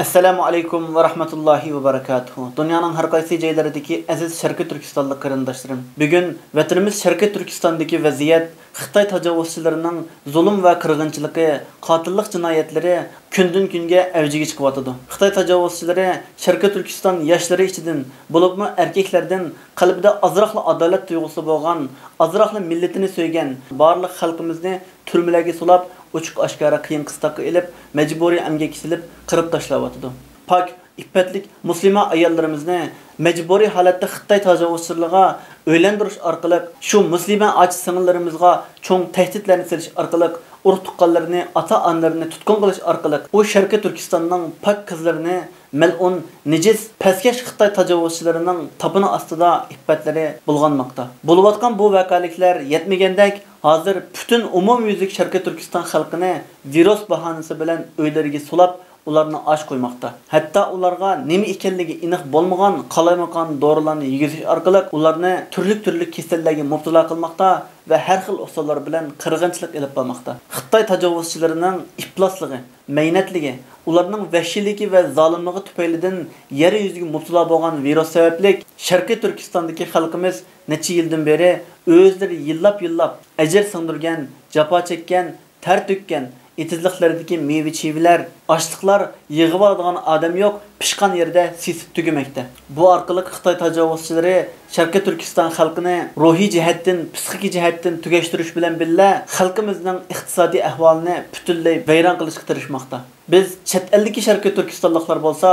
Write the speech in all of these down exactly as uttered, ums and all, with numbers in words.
ئەسسالامۇ ئەلەيكۇم ۋە رەھمەتۇللاھى ۋە بەرىكاتۇھۇ. دۇنيانىڭ ھەر قايسى جايلىرىدىكى ئەزىز شەرقىي تۈركىستانلىق قېرىنداشلىرىم، بۈگۈن ۋەتىنىمىز شەرقىي تۈركىستاندىكى ۋەزىيەت، خىتاي تاجاۋۇزچىلىرىنىڭ زۇلۇم ۋە قىرغىنچىلىقى، قاتىللىق جىنايەتلىرى كۈندىن-كۈنگە ئەۋجىگە چىقىۋاتىدۇ. خىتاي تاجاۋۇزچىلىرى شەرقىي تۈركىستان ياشلىرى ئىچىدىن، بولۇپمۇ ئەركەكلەردىن قەلبىدە ئازراقلا ئادالەت تۇيغۇسى بولغان، ئازراقلا مىللىتىنى سۆيگەن بارلىق خەلقىمىزنى تۈرمىلەرگە سولاپ، ئوچۇق-ئاشكارا قىيىن-قىستاققا ئېلىپ، مەجبۇرىي ئەمگەككە سېلىپ، قىرىپ تاشلاۋاتىدۇ. پاك، ئىپپەتلىك مۇسلىمە ئاياللىرىمىزنى مەجبۇرىي ھالەتتە خىتاي تاجاۋۇزچىلىرىغا ئۆيلەندۈرۈش ئارقىلىق، شۇ مۇسلىمە ئاچا-سىڭىللىرىمىزغا چوڭ تەھدىتلەرنى سېلىش ئارقىلىق، ئۇرۇق-تۇغقانلىرىنى، ئاتا-ئانىلىرىنى تۇتقۇن قىلىش ئارقىلىق، ئۇ شەرقىي تۈركىستاننىڭ پاك قىزلىرىنى مەلئۇن، نىجىس، پەسكەش خىتاي تاجاۋۇزچىلىرىنىڭ تاپىنى ئاستىدا ئىپپەتلىرى بۇلغانماقتا. بولۇۋاتقان بۇ ۋەقەلىكلەر يەتمىگەندەك، ھازىر پۈتۈن ئومۇميۈزلۈك شەرقىي تۈركىستان خەلقىنى ۋىرۇس باھانىسى بىلەن ئۆيلىرىگە سولاپ، ئۇلارنى ئاچ قويماقتا. ھەتتا ئۇلارغا نېمە ئىكەنلىكى ئېنىق بولمىغان قالايمىقان دورىلارنى يېگۈزۈش ئارقىلىق ئۇلارنى تۈرلۈك-تۈرلۈك كېسەللەرگە مۇپتىلا قىلماقتا ۋە ھەر خىل ئۇسۇللار بىلەن قىرغىنچىلىق ئېلىپ بارماقتا. خىتاي تاجاۋۇزچىلىرىنىڭ ئىپلاسلىقى، مەينەتلىكى، ئۇلارنىڭ ۋەھشىيلىكى ۋە زالىملىقى تۈپەيلىدىن يەر يۈزىگە مۇپتىلا بولغان ۋىرۇس سەۋەبلىك، شەرقىي تۈركىستاندىكى خەلقىمىز نەچچە يىلدىن بېرى ئۆزلىرى يىللاپ-يىللاپ ئەجىر سىڭدۈرگەن، جاپا چەككەن، تەر تۆككەن، ئېتىزلىقلىرىدىكى مېۋە-چىۋىلەر، ئاشلىقلار يىغىۋالىدىغان ئادەم يوق، پىشقان يېرىدە سېسىپ تۈگىمەكتە. بۇ ئارقىلىق خىتاي تاجاۋۇزچىلىرى شەرقىي تۈركىستان خەلقىنى روھىي جەھەتتىن، پسىخىكا جەھەتتىن تۈگەشتۈرۈش بىلەن بىللە، خەلقىمىزنىڭ ئىقتىسادىي ئەھۋالىنى پۈتۈنلەي ۋەيران قىلىشقا تىرىشماقتا. بىز چەت ئەلدىكى شەرقىي تۈركىستانلىقلار بولسا،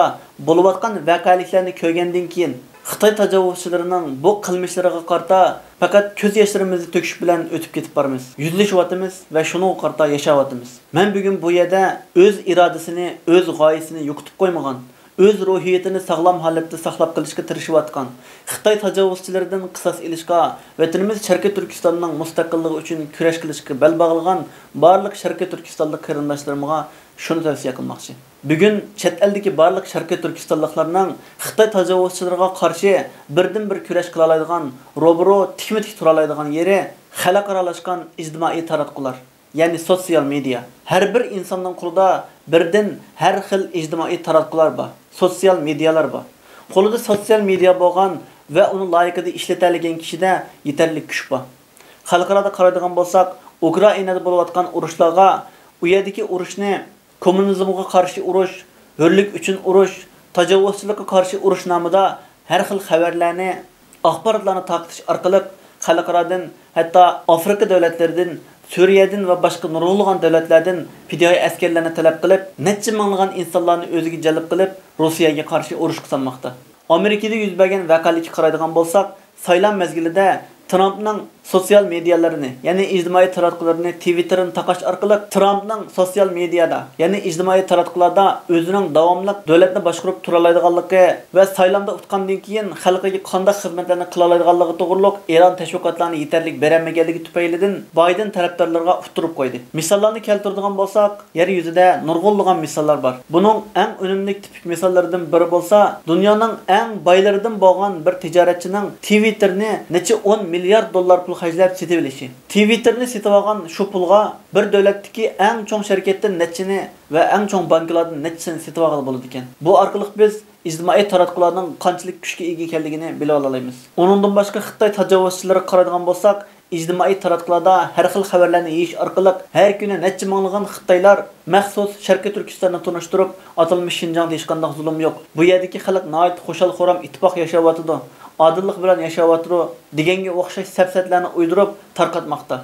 بولۇۋاتقان ۋەقەلىكلەرنى كۆرگەندىن كېيىن، خىتاي تاجاۋۇزچىلىرىنىڭ بۇ قىلمىشلىرىغا قارىتا پەقەت كۆز ياشلىرىمىزنى تۆكۈش بىلەن ئۆتۈپ كېتىپ بارىمىز، يۈزلىشىۋاتىمىز ۋە شۇنىڭغا قارىتا ياشاۋاتىمىز. مەن بۈگۈن بۇ يەردە ئۆز ئىرادىسىنى، ئۆز غايىسىنى يوقىتىپ قويمىغان، ئۆز روھىيىتىنى ساغلام ھالەتتە ساقلاپ قېلىشقا تىرىشىۋاتقان، خىتاي تاجاۋۇزچىلىرىدىن قىساس ئېلىشقا، ۋەتىنىمىز شەرقىي تۈركىستاننىڭ مۇستەقىللىقى ئۈچۈن كۈرەش قىلىشقا بەل باغلىغان بارلىق شەرقىي تۈركىستانلىق قېرىنداشلىرىمغا شۇنى تەۋسىيە قىلماقچى. بۈگۈن چەت ئەلدىكى بارلىق شەرقىي تۈركىستانلىقلارنىڭ خىتاي تاجاۋۇزچىلىرىغا قارشى بىردىنبىر كۈرەش قىلالايدىغان، روبىرو تىكمۇ تىك تۇرالايدىغان يېرى خەلقئارالاشقان ئىجتىمائىي تاراتقۇلار، يەنى سوتسىيال مېدىيا. ھەر بىر ئىنساننىڭ قولىدا بىردىن ھەر خىل ئىجتىمائىي تاراتقۇلار بار، سوتسىيال مېدىيالار بار. قولىدا سوتسىيال مېدىيا بولغان ۋە ئۇنى لايىقىدا ئىشلىتەلىگەن كىشىدە يېتەرلىك كۈچ بار. خەلقئارادا قارايدىغان بولساق، ئۇكرائىنادا بولۇۋاتقان ئۇرۇشلارغا، ئۇ يەردىكى ئۇرۇشنى كوممۇنىزمغا قارشى ئۇرۇش، ھۆرلۈك ئۈچۈن ئۇرۇش، تاجاۋۇزچىلىققا قارشى ئۇرۇش نامىدا ھەر خىل خەۋەرلەرنى، ئاخباراتلارنى تارقىتىش ئارقىلىق خەلقئارادىن، ھەتتا ئافرىقا دۆلەتلىرىدىن، سۈرىيەدىن ۋە باشقا نۇرغۇنلىغان دۆلەتلەردىن پىدائىي ئەسكەرلەرنى تەلەپ قىلىپ، نەچچە مىڭلىغان ئىنسانلارنى ئۆزىگە جەلپ قىلىپ، روسىيەگە قارشى ئۇرۇشقا سالماقتا. ئامېرىكىدا يۈز بەرگەن ۋەقەلىككە قارايدىغان بولساق، سايلام مەزگىلىدە ترامپنىڭ سوتسىيال مېدىيالىرىنى، يەنى ئىجتىمائىي تاراتقۇلىرىنى، تىۋىتتېرىنى تاقاش ئارقىلىق ترامپنىڭ سوتسىيال مېدىيادا، يەنى ئىجتىمائىي تاراتقۇلاردا ئۆزىنىڭ داۋاملىق دۆلەتنى باشقۇرۇپ تۇرالايدىغانلىقى ۋە سايلامدا ئۇتقاندىن كېيىن خەلقىگە قانداق خىزمەتلەرنى قىلالايدىغانلىقى توغرۇلۇق ئېلان تەشۋىقاتلارنى يېتەرلىك بېرەلمىگەنلىكى تۈپەيلىدىن بايدېن تەرەپدارلىرىغا ئۇتتۇرۇپ قويدى. مىساللارنى كەلتۈرىدىغان بولساق، يەر يۈزىدە نۇرغۇنلىغان مىساللار بار. بۇنىڭ ئەڭ ئۈنۈملۈك تىپىك مىساللىرىدىن بىرى بولسا، دۇنيانىڭ ئەڭ بايلىرىدىن بولغان بىر تىجارەتچىنىڭ تىۋىتتېرنى نەچچە ئون مىليارد دوللار پۇل خەجلەپ سېتىۋېلىشى. تىۋىتتېرنى سېتىۋالغان شۇ پۇلغا بىر دۆلەتتىكى ئەڭ چوڭ شىركەتتىن نەچچىنى ۋە ئەڭ چوڭ بانكىلاردىن نەچچىسىنى سېتىۋالغىلى بولىدىكەن. بۇ ئارقىلىق بىز ئىجتىمائىي تاراتقۇلارنىڭ قانچىلىك كۈچكە ئىگە ئىكەنلىكىنى بىلىۋالالايمىز. ئۇنىڭدىن باشقا خىتاي تاجاۋۇزچىلىرىغا قارايدىغان بولساق، ئىجتىمائىي تاراتقۇلاردا ھەر خىل خەۋەرلەرنى يېيىش ئارقىلىق ھەر كۈنى نەچچە مىڭلىغان خىتايلار مەخسۇس شەرقىي تۈركىستاننى تونۇشتۇرۇپ، ئاتالمىش شىنجاڭدا ھېچقانداق زۇلۇم يوق، بۇ يەردىكى خەلق ناھايىتى خۇشال-خۇرام، ئىتتىپاق ياشاۋاتىدۇ، ئادىللىق بىلەن ياشاۋاتىدۇ دېگەنگە ئوخشاش سەپسەتىلەرنى ئويدۇرۇپ تارقاتماقتا.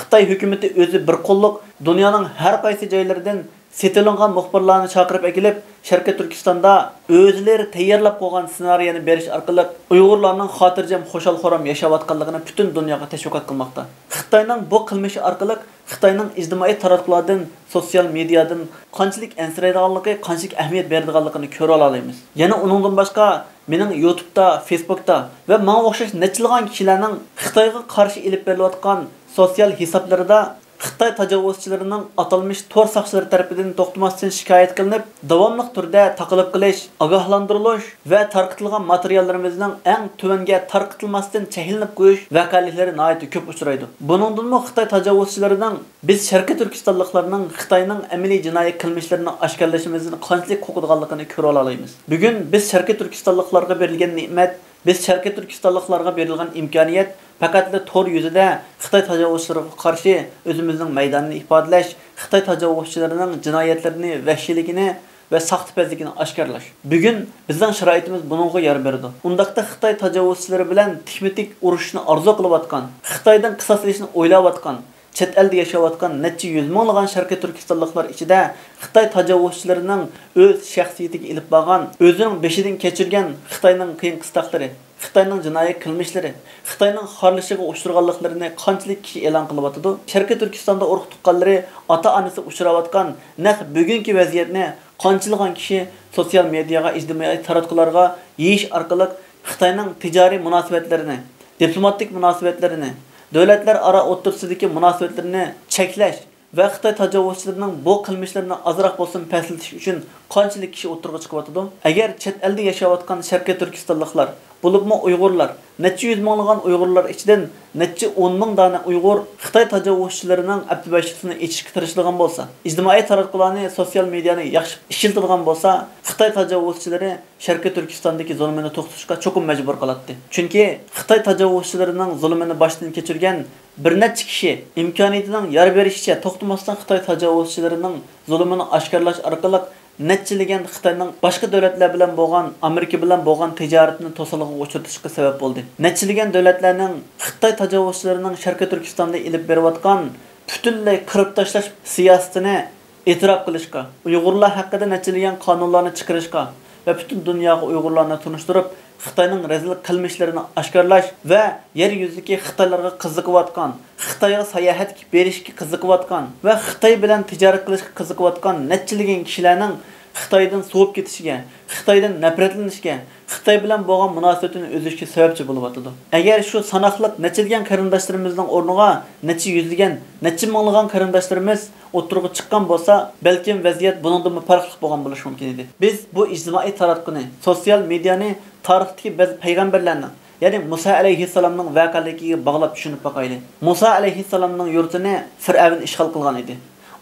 خىتاي ھۆكۈمىتى ئۆزى بىر قوللۇق دۇنيانىڭ ھەر قايسى جايلىرىدىن سېتىۋېلىنغان مۇخبىرلارنى چاقىرىپ ئەكېلىپ، شەرقىي تۈركىستاندا ئۆزلىرى تەييارلاپ قويغان سېنارىيەنى بېرىش ئارقىلىق ئۇيغۇرلارنىڭ خاتىرجەم، خۇشال-خۇرام ياشاۋاتقانلىقىنى پۈتۈن دۇنياغا تەشۋىقات قىلماقتا. خىتاينىڭ بۇ قىلمىشى ئارقىلىق خىتاينىڭ ئىجتىمائىي تاراتقۇلاردىن، سوتسىيال مېدىيادىن قانچىلىك ئەنسىرەيدىغانلىقى، قانچىلىك ئەھمىيەت بېرىدىغانلىقىنى كۆرۈۋالالايمىز. يەنە ئۇنىڭدىن باشقا، مېنىڭ يۇتۇبتا، فېيسبۇكتا ۋە ماڭا ئوخشاش نەچچىلىغان كىشىلەرنىڭ خىتايغا قارشى ئېلىپ بېرىلىۋاتقان سوتسىيال ھېسابلىرىدا خىتاي تاجاۋۇزچىلىرىنىڭ ئاتالمىش تور ساقچىلىرى تەرىپىدىن توختىماستىن شىكايەت قىلىنىپ، داۋاملىق تۈردە تاقىلىپ قېلىش، ئاگاھلاندۇرۇلۇش ۋە تارقىتىلغان ماتېرىياللىرىمىزنىڭ ئەڭ تۆۋەنگە تارقىتىلماستىن چەكلىنىپ قويۇش ۋەقەلىكلىرى ناھايىتى كۆپ ئۇچرايدۇ. بۇنىڭدىنمۇ خىتاي تاجاۋۇزچىلىرىنىڭ بىز شەرقىي تۈركىستانلىقلارنىڭ خىتاينىڭ ئەمەلىي جىنايى قىلمىشلىرىنى ئاشكارىلىشىمىزدىن قانچىلىك قورقىدىغانلىقىنى كۆرۈۋالالايمىز. بۈگۈن بىز شەرقىي تۈركىستانلىقلارغا بېرىلگەن نېمەت، بىز شەرقىي تۈركىستانلىقلارغا بېرىلگەن ئىمكانىيەت پەقەتلا تور يۈزىدە خىتاي تاجاۋۇزچىلىرىغا قارشى ئۆزىمىزنىڭ مەيدانىنى ئىپادىلەش، خىتاي تاجاۋۇزچىلىرىنىڭ جىنايەتلىرىنى، ۋەھشىيلىكىنى ۋە ساختىپەزلىكىنى ئاشكارىلاش. بۈگۈن بىزنىڭ شارائىتىمىز بۇنىڭغا يار بېرىدۇ. ئۇنداقتا خىتاي تاجاۋۇزچىلىرى بىلەن تىكمۇ تىك ئۇرۇشۇشنى ئارزۇ قىلىۋاتقان، خىتايدىن قىساس ئېلىشنى ئويلاۋاتقان، چەت ئەلدە ياشاۋاتقان نەچچە يۈز مىڭلىغان شەرقىي تۈركىستانلىقلار ئىچىدە خىتاي تاجاۋۇزچىلىرىنىڭ ئۆز شەخسىيىتىگە ئېلىپ بارغان، ئۆزىنىڭ بېشىدىن كەچۈرگەن خىتاينىڭ قىيىن قىستاقلىرى، خىتاينىڭ جىنايى قىلمىشلىرى، خىتاينىڭ خارلىشىغا ئۇچرىغانلىقلىرىنى قانچىلىك كىشى ئېلان قىلىۋاتىدۇ؟ شەرقىي تۈركىستاندا ئۇرۇق تۇغقانلىرى، ئاتا-ئانىسى ئۇچراۋاتقان نەق بۈگۈنكى ۋەزىيەتنى قانچىلىغان كىشى سوتسىيال مېدىياغا، ئىجتىمائىي تاراتقۇلارغا يېيىش ئارقىلىق خىتاينىڭ تىجارىي مۇناسىۋەتلىرىنى، دىپلوماتىك مۇناسىۋەتلىرىنى، دۆلەتلەر ئارا ئوتتۇرىسىدىكى مۇناسىۋەتلىرىنى چەكلەش ۋە خىتاي تاجاۋۇزچىلىرىنىڭ بۇ قىلمىشلىرىنى ئازراق بولسىمۇ پەسىلدىتىش ئۈچۈن قانچىلىك كىشى ئوتتۇرىغا چىقىۋاتىدۇ؟ ئەگەر چەت ئەلدە ياشاۋاتقان شەرقىي تۈركىستانلىقلار، بولۇپمۇ ئۇيغۇرلار، نەچچە يۈز مىڭلىغان ئۇيغۇرلار ئىچىدىن نەچچە ئون مىڭ دانە ئۇيغۇر خىتاي تاجاۋۇزچىلىرىنىڭ ئەپتىباشىسىنى ئېچىشقا تىرىشىدىغان بولسا، ئىجتىمائىي تاراتقۇلارنى، سوتسىيال مېدىيانى ياخشى ئىشلىتىدىغان بولسا، خىتاي تاجاۋۇزچىلىرى شەرقىي تۈركىستاندىكى زۇلۇمىنى توختىتىشقا چوقۇم مەجبۇر قىلاتتى. چۈنكى خىتاي تاجاۋۇزچىلىرىنىڭ زۇلۇمىنى باشتىن كەچۈرگەن بىر نەچچە كىشى ئىمكانىيىتىنىڭ يار بېرىشىچە توختىماستىن خىتاي تاجاۋۇزچىلىرىنىڭ زۇلۇمىنى ئاشكارىلاش ئارقىلىق نەچچىلىگەن خىتاينىڭ باشقا دۆلەتلەر بىلەن بولغان، ئامېرىكا بىلەن بولغان تىجارىتىنى توسالغۇغا ئۇچرىتىشقا سەۋەب بولدى. نەچچىلىگەن دۆلەتلەرنىڭ خىتاي تاجاۋۇزچىلىرىنىڭ شەرقىي تۈركىستاندا ئېلىپ بېرىۋاتقان پۈتۈنلەي قىرىپ تاشلاش سىياسىتىنى ئېتىراپ قىلىشقا، ئۇيغۇرلار ھەققىدە نەچچىلىگەن قانۇنلارنى چىقىرىشقا ۋە پۈتۈن دۇنياغا ئۇيغۇرلارنى تونۇشتۇرۇپ، خىتاينىڭ رەزىل قىلمىشلىرىنى ئاشكارىلاش ۋە يەر يۈزىدىكى خىتايلارغا قىزىقىۋاتقان، خىتايغا ساياھەتكە بېرىشكە قىزىقىۋاتقان ۋە خىتاي بىلەن تىجارەت قىلىشقا قىزىقىۋاتقان نەچچىلىگەن كىشىلەرنىڭ خىتايدىن سوۋۇپ كېتىشىگە، خىتايدىن نەپرەتلىنىشكە، خىتاي بىلەن بولغان مۇناسىۋىتىنى ئۈزۈشكە سەۋەبچى بولۇۋاتىدۇ. ئەگەر شۇ ساناقلىق نەچچىلىگەن قېرىنداشلىرىمىزنىڭ ئورنىغا نەچچە يۈزلىگەن، نەچچە مىڭلىغان قېرىنداشلىرىمىز ئوتتۇرىغا چىققان بولسا، بەلكىم ۋەزىيەت بۇنىڭدىنمۇ پەرقلىق بولغان بولۇشى مۇمكىن ئىدى. بىز بۇ ئىجتىمائىي تاراتقۇنى، سوتسىيال مېدىيانى تارىختىكى بەزى پەيغەمبەرلەرنىڭ، يەنى مۇسا ئەلەيھىسسالامنىڭ ۋەقەلىكىگە باغلاپ چۈشىنىپ باقايلى. مۇسا ئەلەيھىسسالامنىڭ يۇرتىنى فىرئەۋن ئىشغال قىلغان ئىدى.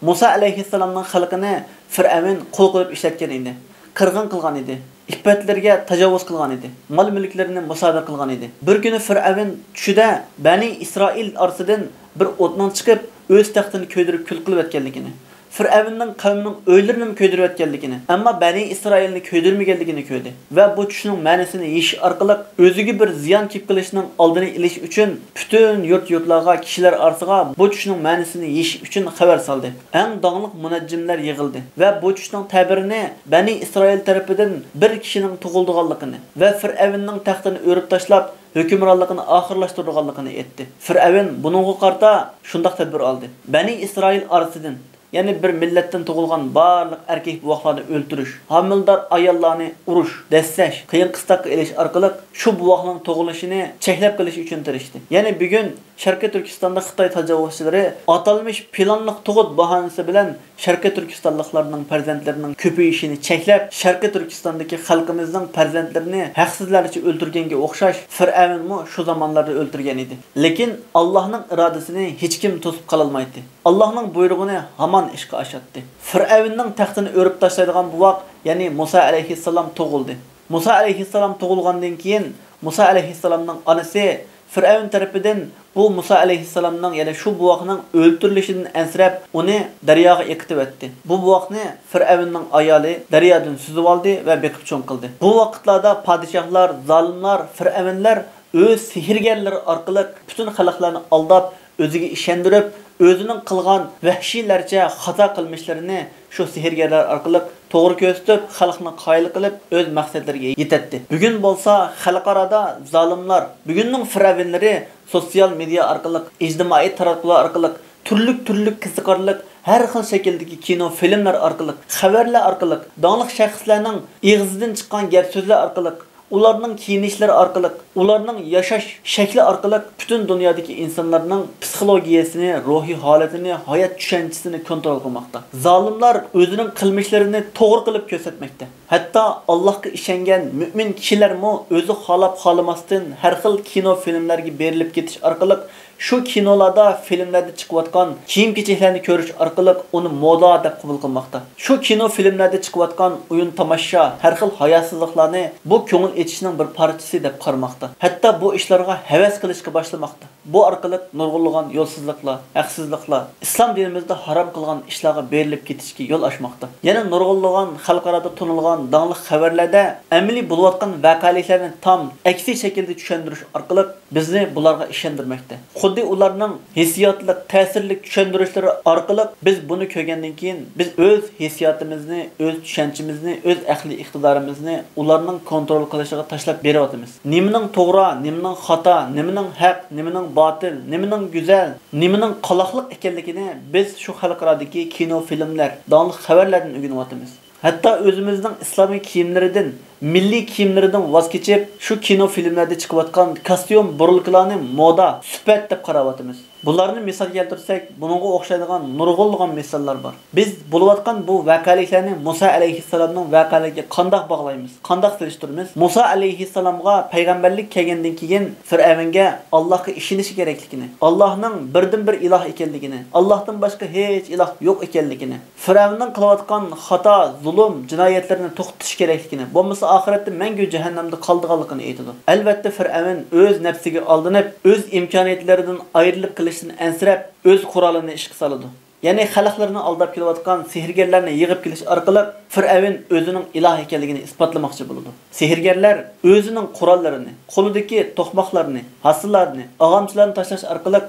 مۇسا ئەلەيھىسسالامنىڭ خەلقىنى فىرئەۋن قۇل قىلىپ ئىشلەتكەن ئىدى. قىرغىن قىلغان ئىدى. ئىپپەتلىرىگە تاجاۋۇز قىلغان ئىدى. مال-مۈلۈكلىرىنى مۇسادىرە قىلغان ئىدى. بىر كۈنى فىرئەۋن چۈشىدە بەنى ئىسرائىل ئارىسىدىن بىر ئوتنىڭ چىقىپ، ئۆز تەختىنى كۆيدۈرۈپ كۈل قىلىۋەتكەنلىكىنى، فىرئەۋننىڭ قەۋمىنىڭ ئۆيلىرىنىمۇ كۆيدۈرۈۋەتكەنلىكىنى، ئەمما بەنى ئىسرائىلنى كۆيدۈرمىگەنلىكىنى كۆردى ۋە بۇ چۈشنىڭ مەنىسىنى يېشىش ئارقىلىق ئۆزىگە بىر زىيان كېلىپ قېلىشنىڭ ئالدىنى ئېلىش ئۈچۈن پۈتۈن يۇرت-يۇرتلارغا، كىشىلەر ئارىسىغا بۇ چۈشنىڭ مەنىسىنى يېشىش ئۈچۈن خەۋەر سالدى. ئەڭ داڭلىق مۇنەججىملەر يىغىلدى ۋە بۇ چۈشنىڭ تەبىرىنى بەنى ئىسرائىل تەرىپىدىن بىر كىشىنىڭ تۇغۇلىدىغانلىقىنى ۋە فىرئەۋننىڭ تەختىنى ئۆرۈپ تاشلاپ، ھۆكۈمرانلىقىنى ئاخىرلاشتۇرىدىغانلىقىنى ئېيتتى. فىرئەۋن بۇنىڭغا قارىتا شۇنداق تەدبىر ئالدى. بەنى ئىسرائىل ئارىسىدىن، يەنى بىر مىللەتتىن تۇغۇلغان بارلىق ئەركەك بوۋاقلارنى ئۆلتۈرۈش، ھامىلىدار ئاياللارنى ئۇرۇش، دەسسەش، قىيىن قىستاققا ئېلىش ئارقىلىق شۇ بوۋاقنىڭ تۇغۇلۇشىنى چەكلەپ قېلىش ئۈچۈن تىرىشتى. يەنى بۈگۈن شەرقىي تۈركىستاندا خىتاي تاجاۋۇزچىلىرى ئاتالمىش پىلانلىق تۇغۇت باھانىسى بىلەن شەرقىي تۈركىستانلىقلارنىڭ پەرزەنتلىرىنىڭ كۆپىيىشىنى چەكلەپ، شەرقىي تۈركىستاندىكى خەلقىمىزنىڭ پەرزەنتلىرىنى ھەقسىزلەرچە ئۆلتۈرگەنگە ئوخشاش، فىرئەۋنمۇ شۇ زامانلاردا ئۆلتۈرگەن ئىدى. لېكىن ئاللاھنىڭ ئىرادىسىنى ھېچكىم توسۇپ قالالمايتتى. ئاللاھنىڭ بۇيرۇغىنى ھامان ئىشقا ئاشاتتى. فىرئەۋننىڭ تەختىنى ئۆرۈپ تاشلايدىغان بوۋاق، يەنى مۇسا ئەلەيھىسسالام تۇغۇلدى. مۇسا ئەلەيھىسسالام تۇغۇلغاندىن كېيىن، مۇسا ئەلەيھىسسالامنىڭ ئانىسى فىرئەۋن تەرىپىدىن بۇ مۇسا ئەلەيھىسسالامنىڭ، يەنى شۇ بوۋاقنىڭ ئۆلتۈرۈلۈشىدىن ئەنسىرەپ، ئۇنى دەرياغا ئېقىتىۋەتتى. بۇ بوۋاقنى فىرئەۋننىڭ ئايالى دەريادىن سۈزۈۋالدى ۋە بېقىپ چوڭ قىلدى. بۇ ۋاقىتلاردا پادىشاھلار، زالىملار، فىرئەۋنلەر ئۆز سېھىرگەرلىرى ئارقىلىق پۈتۈن خەلقلەرنى ئالداپ، ئۆزىگە ئىشەندۈرۈپ، ئۆزىنىڭ قىلغان ۋەھشىيلەرچە خاتا قىلمىشلىرىنى شۇ سېھىرگەرلەر ئارقىلىق توغرا كۆرسىتىپ، خەلقنى قايىل قىلىپ، ئۆز مەقسەتلىرىگە يېتەتتى. بۈگۈن بولسا خەلقئارادا زالىملار، بۈگۈننىڭ فىرئەۋنلىرى سوتسىيال مېدىيا ئارقىلىق، ئىجتىمائىي تاراتقۇلار ئارقىلىق، تۈرلۈك-تۈرلۈك قىزىقارلىق، ھەر خىل شەكىلدىكى كىنو، فىلىملەر ئارقىلىق، خەۋەرلەر ئارقىلىق، داڭلىق شەخسلەرنىڭ ئېغىزىدىن چىققان گەپ-سۆزلەر ئارقىلىق، ئۇلارنىڭ كىيىنىشلىرى ئارقىلىق، ئۇلارنىڭ ياشاش شەكلى ئارقىلىق پۈتۈن دۇنيادىكى ئىنسانلارنىڭ پسىخولوگىيەسىنى، روھىي ھالىتىنى، ھايات چۈشەنچىسىنى كونترول قىلماقتا. زالىملار ئۆزىنىڭ قىلمىشلىرىنى توغرا قىلىپ كۆرسەتمەكتە. ھەتتا ئاللاھقا ئىشەنگەن مۆمىن كىشىلەرمۇ ئۆزى خالاپ خالىماستىن ھەر خىل كىنو فىلىملەرگە بېرىلىپ كېتىش ئارقىلىق شۇ كىنولاردا، فىلىملەردە چىقىۋاتقان كىيىم-كېچەكلەرنى كۆرۈش ئارقىلىق ئۇنى مودا دەپ قوبۇل قىلماقتا. شۇ كىنو فىلىملەردە چىقىۋاتقان ئويۇن-تاماشا، ھەر خىل ھاياسىزلىقلارنى بۇ كۆڭۈل ئېچىشنىڭ بىر پارچىسى دەپ قارىماقتا. ھەتتا بۇ ئىشلارغا ھەۋەس قىلىشقا باشلىماقتا. بۇ ئارقىلىق نۇرغۇنلىغان يولسىزلىقلار، ھەقسىزلىقلار، ئىسلام دىنىمىزدا ھارام قىلغان ئىشلارغا بېرىلىپ كېتىشكە يول ئاچماقتا. يەنە نۇرغۇنلىغان خەلقئارادا تونۇلغان داڭلىق خەۋەرلەردە ئەمەلىي بولۇۋاتقان ۋەقەلىكلەرنى تام ئەكسىي شەكىلدە چۈشەندۈرۈش ئارقىلىق بىزنى بۇلارغا ئىشەندۈرمەكتە. خۇددى ئۇلارنىڭ ھېسسىياتلىق، تەسىرلىك چۈشەندۈرۈشلىرى ئارقىلىق بىز بۇنى كۆرگەندىن كېيىن، بىز ئۆز ھېسسىياتىمىزنى، ئۆز چۈشەنچىمىزنى، ئۆز ئەقلىي ئىقتىدارىمىزنى ئۇلارنىڭ كونترول قىلىشىغا تاشلاپ بېرىۋاتىمىز. نېمىنىڭ توغرا، نېمىنىڭ خاتا، نېمىنىڭ ھەق، نېمىنىڭ باتىل، نېمىنىڭ گۈزەل، نېمىنىڭ قالاقلىق ئىكەنلىكىنى بىز شۇ خەلقئارادىكى كىنو، فىلىملەر، داڭلىق خەۋەرلەردىن ئۆگىنىۋاتىمىز. ھەتتا ئۆزىمىزنىڭ ئىسلامىي كىيىملىرىدىن، مىللىي كىيىملىرىدىن ۋاز كېچىپ، شۇ كىنو، فىلىملەردە چىقىۋاتقان كاستيۇم، بۇرۇلكىلارنى مودا، سۈپەت دەپ قاراۋاتىمىز. بۇلارنى مىسال كەلتۈرسەك، بۇنىڭغا ئوخشايدىغان نۇرغۇنلىغان مىساللار بار. بىز بولۇۋاتقان بۇ ۋەقەلىكلەرنى مۇسا ئەلەيھىسسالامنىڭ ۋەقەلىكىگە قانداق باغلايمىز؟ قانداق سېلىشتۇرىمىز؟ مۇسا ئەلەيھىسسالامغا پەيغەمبەرلىك كەلگەندىن كېيىن فىرئەۋنگە ئاللاھقا ئىشىنىشى كېرەكلىكىنى، ئاللاھنىڭ بىردىنبىر ئىلاھ ئىكەنلىكىنى، ئاللاھتىن باشقا ھېچ ئىلاھ يوق ئىكەنلىكىنى، فىرئەۋننىڭ قىلىۋاتقان خاتا، زۇلۇم، جىنايەتلىرىنى توختىتىش كېرەكلىكىنى، بولمىسا ئاخىرەتتە مەڭگۈ جەھەننەمدە قالىدىغانلىقىنى ئېيتىدۇ. ئەلۋەتتە، فىرئەۋن ئۆز نەپسىگە ئالدىنىپ، ئۆز ئىمكانىيەتلىرىدىن ئايرىلىپ قېلىشتىن ئەنسىرەپ، ئۆز قورالىنى ئىشقا سالىدۇ. يەنى خەلقلىرىنى ئالداپ كېلىۋاتقان سېھىرگەرلەرنى يىغىپ كېلىش ئارقىلىق فىرئەۋن ئۆزىنىڭ ئىلاھ ئىكەنلىكىنى ئىسپاتلىماقچى بولىدۇ. سېھىرگەرلەر ئۆزىنىڭ قوراللىرىنى، قولىدىكى توقماقلارنى، ھاسىلارنى، ئاغامچىلارنى تاشلاش ئارقىلىق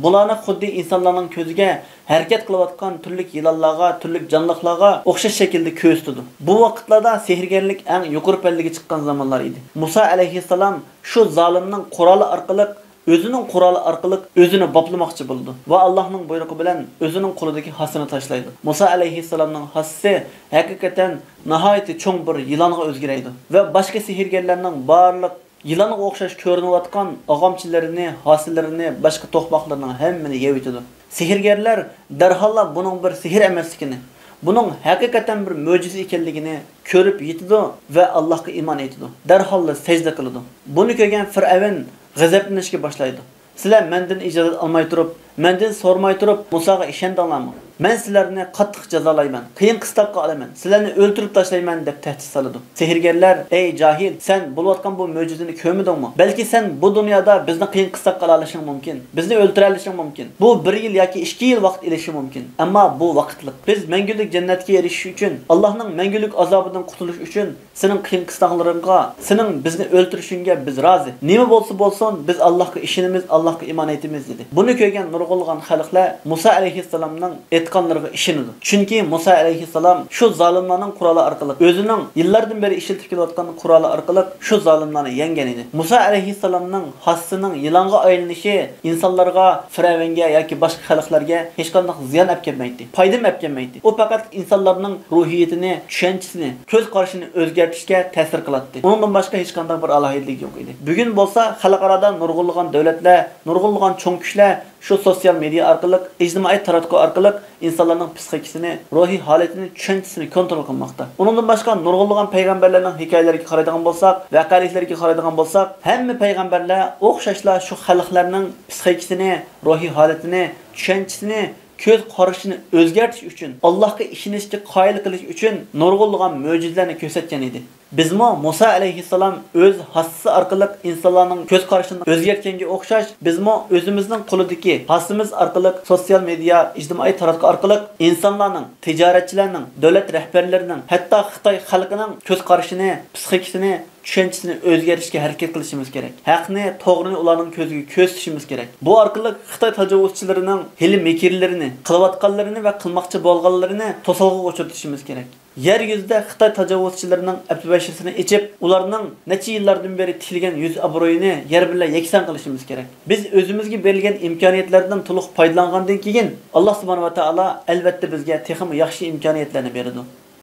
بۇلارنى خۇددى ئىنسانلارنىڭ كۆزىگە ھەرىكەت قىلىۋاتقان تۈرلۈك يىلانلارغا، تۈرلۈك جانلىقلارغا ئوخشاش شەكىلدە كۆرسىتىدۇ. بۇ ۋاقىتلاردا سېھىرگەرلىك ئەڭ يۇقىرى پەللىگە چىققان زامانلار ئىدى. مۇسا ئەلەيھىسسالام شۇ زالىمنىڭ قورالى ئارقىلىق، ئۆزىنىڭ قورالى ئارقىلىق ئۆزىنى باپلىماقچى بولىدۇ ۋە ئاللاھنىڭ بۇيرۇقى بىلەن ئۆزىنىڭ قولىدىكى ھاسىنى تاشلايدۇ. مۇسا ئەلەيھىسسالامنىڭ ھاسىسى ھەقىقەتەن ناھايىتى چوڭ بىر يىلانغا ئۆزگىرەيدۇ ۋە باشقا سېھىرگەرلەرنىڭ بارلىق يىلانغا ئوخشاش كۆرۈنۈۋاتقان ئاغامچىلىرىنى، ھاسىلىرىنى، باشقا توقماقلىرىنىڭ ھەممىنى يەۋېتىدۇ. سېھىرگەرلەر دەرھاللا بۇنىڭ بىر سېھىر ئەمەسلىكىنى، بۇنىڭ ھەقىقەتەن بىر مۆجىزە ئىكەنلىكىنى كۆرۈپ يېتىدۇ ۋە ئاللاھقا ئىمان ئېيتىدۇ. دەرھاللا سەجدە قىلىدۇ. بۇنى كۆرگەن فىرئەۋن غەزەپلىنىشكە باشلايدۇ. سىلەر مەندىن ئىجازەت ئالماي تۇرۇپ، مەندىن سورىماي تۇرۇپ مۇساغا ئىشەندىڭلارمۇ؟ مەن سىلەرنى قاتتىق جازالايمەن، قىيىن قىستاققا ئالىمەن، سىلەرنى ئۆلتۈرۈپ تاشلايمەن دەپ تەھدىت سالىدۇ. سېھىرگەرلەر، ئەي جاھىل، سەن بولۇۋاتقان بۇ مۆجىزىنى كۆرمىدىڭمۇ؟ بەلكى سەن بۇ دۇنيادا بىزنى قىيىن قىستاققا ئالالىشىڭ مۇمكىن، بىزنى ئۆلتۈرەلىشىڭ مۇمكىن. بۇ بىر يىل ياكى ئىككى يىل ۋاقىت ئېلىشى مۇمكىن. ئەمما بۇ ۋاقىتلىق. بىز مەڭگۈلۈك جەننەتكە ئېرىشىش ئۈچۈن، ئاللاھنىڭ مەڭگۈلۈك ئازابىدىن قۇتۇلۇش ئۈچۈن سېنىڭ قىيىن قىستاقلىرىڭغا، سېنىڭ بىزنى ئۆلتۈرۈشۈڭگە بىز رازى. نېمە بولسا بولسۇن، بىز ئاللاھقا ئىشىنىمىز، ئاللاھقا ئىمان ئېيتىمىز، دېدى. بۇنى كۆرگەن نۇرغۇنلىغان خەلقلەر مۇسا ئەلەيھىسسالامنىڭ ئېيتقانلىرىغا ئىشىنىدۇ. چۈنكى مۇسا ئەلەيھىسسالام شۇ زالىملارنىڭ قورالى ئارقىلىق، ئۆزىنىڭ يىللاردىن بېرى ئىشلىتىپ كېلىۋاتقان قورالى ئارقىلىق شۇ زالىملارنى يەڭگەن ئىدى. مۇسا ئەلەيھىسسالامنىڭ ھاسىسىنىڭ يىلانغا ئايلىنىشى ئىنسانلارغا، فىرئەۋنگە ياكى باشقا خەلقلەرگە ھېچقانداق زىيان ئەپكەلمەيتتى، پايدىمۇ ئەپكەلمەيتتى. ئۇ پەقەت ئىنسانلارنىڭ روھىيىتىنى، چۈشەنچىسىنى، كۆز قارىشىنى ئۆزگەرتىشكە تەسىر قىلاتتى. ئۇنىڭدىن باشقا ھېچقانداق بىر ئالاھىدىلىكى يوق ئىدى. بۈگۈن بولسا خەلقئارادا نۇرغۇنلىغان دۆلەتلەر، نۇرغۇنلىغان چوڭ كۈچلەر شۇ سوتسىيال مېدىيا ئارقىلىق، ئىجتىمائىي تاراتقۇ ئارقىلىق ئىنسانلارنىڭ پسىخىكىسىنى، روھىي ھالىتىنى، چۈشەنچىسىنى كونترول قىلماقتا. ئۇنىڭدىن باشقا نۇرغۇنلىغان پەيغەمبەرلەرنىڭ ھېكايىلىرىگە قارايدىغان بولساق، ۋەقەلىكلىرىگە قارايدىغان بولساق، ھەممە پەيغەمبەرلەر ئوخشاشلا شۇ خەلقلەرنىڭ پسىخىكىسىنى، روھىي ھالىتىنى، چۈشەنچىسىنى، كۆز قارىشىنى ئۆزگەرتىش ئۈچۈن، ئاللاھقا ئىشىنىشكە قايىل قىلىش ئۈچۈن نۇرغۇنلىغان مۆجىزىلەرنى كۆرسەتكەن ئىدى. بىزمۇ مۇسا ئەلەيھىسسالام ئۆز ھاسىسى ئارقىلىق ئىنسانلارنىڭ كۆز قارىشىنى ئۆزگەرتكەنگە ئوخشاش، بىزمۇ ئۆزىمىزنىڭ قولىدىكى ھاسىمىز ئارقىلىق سوتسىيال مېدىيا، ئىجتىمائىي تاراتقۇ ئارقىلىق ئىنسانلارنىڭ، تىجارەتچىلەرنىڭ، دۆلەت رەھبەرلىرىنىڭ، ھەتتا خىتاي خەلقىنىڭ كۆز قارىشىنى، پسىخىكىسىنى، چۈشەنچىسىنى ئۆزگەرتىشكە ھەرىكەت قىلىشىمىز كېرەك. ھەقنى، توغرىنى ئۇلارنىڭ كۆزىگە كۆرسىتىشىمىز كېرەك. بۇ ئارقىلىق خىتاي تاجاۋۇزچىلىرىنىڭ ھىيلە-مىكىرلىرىنى، قىلىۋاتقانلىرىنى ۋە قىلماقچى بولغانلىرىنى توسالغۇغا ئۇچرىتىشىمىز كېرەك. يەر يۈزىدە خىتاي تاجاۋۇزچىلىرىنىڭ ئەپسۇ بەشىرىسىنى ئېچىپ، ئۇلارنىڭ نەچچە يىللاردىن بېرى تىكلىگەن يۈز ئابرۇيىنى يەر بىلەن يەكسان قىلىشىمىز كېرەك. بىز ئۆزىمىزگە بېرىلگەن ئىمكانىيەتلەردىن تولۇق پايدىلانغاندىن كېيىن، ئاللا سۇبھانەھۇ ۋە تائالا ئەلۋەتتە بىزگە تېخىمۇ ياخشى ئىمكانىيەتلەرنى بېرىدۇ.